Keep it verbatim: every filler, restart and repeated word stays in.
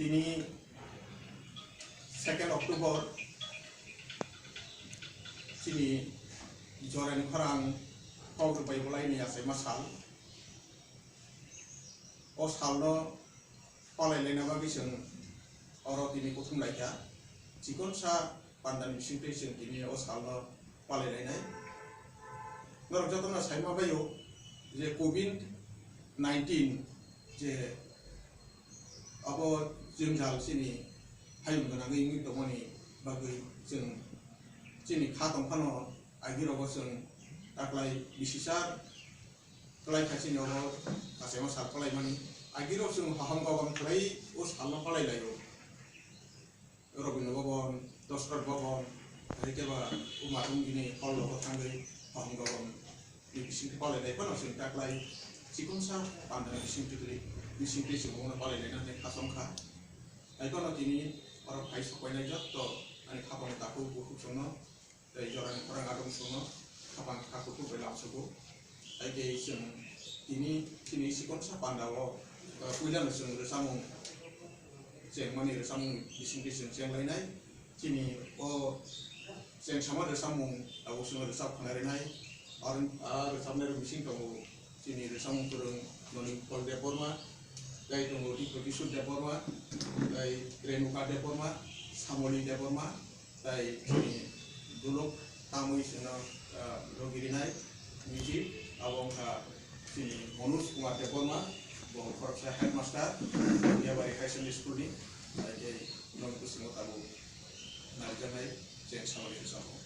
Tini second October chini jorani khorang kok rwbai bolai ni achaima sal. O salno palai laina bagwi chwng oro tini kuthum laikha. Chikonsa pandani bisingtwi chwng tini o salno palai lainai. Norok jotono saima baio je covid nineteen je abo jwngjal chini hayung gwnangwi wngwi tongmani bagwi chwng chini kha tongphano agirogo chwng taklai bisichar kwlai kha chini oro achaima sal palaimani. Agirok chwng hohom gobam khlai o salno palai laio. Robindra Bhaban, Dasarath Bhaban, hai khe ba Uma Tumgini hall rogo thangwi Hohom Gobam ni bisingtwi palainai phano chwng taklai chikonsa pandani bisingtwi, bisingtwi chwng omono palainai nangkhe khasong kha. Hai phano tini oro phai sok painai jotto ani khapangni takhuk bukhuk chwngno tei jorani khorang adong chwngno khapang kha kuthuk bai lamsugo. Hai khe chwng tini, tini chikonsa pandao, uh, puilano chwng rwchapmung chengmani rwchapmung bisingtwi chwng chenglainai. Chini o chengsamani rwchapmung tabuk chwng rwchap khwna rinai. Ar, a rwchapnairok bising tongo chini rwchapmung kwrwng Noni Paul Debbarma, tei tongo Dipro Kishore Debbarma, tei Renuka Debbarma, Samoli Debbarma, tei chini duluk tamwi chwngno, ah, logi rinai music, abo wngkha chini Manoj Kumar Debbarma, bo khoroksa headmaster, Yabari High Secondary School ni, tei tei nokni bwskango tabuk narijaknai cheng samani rwchapmung.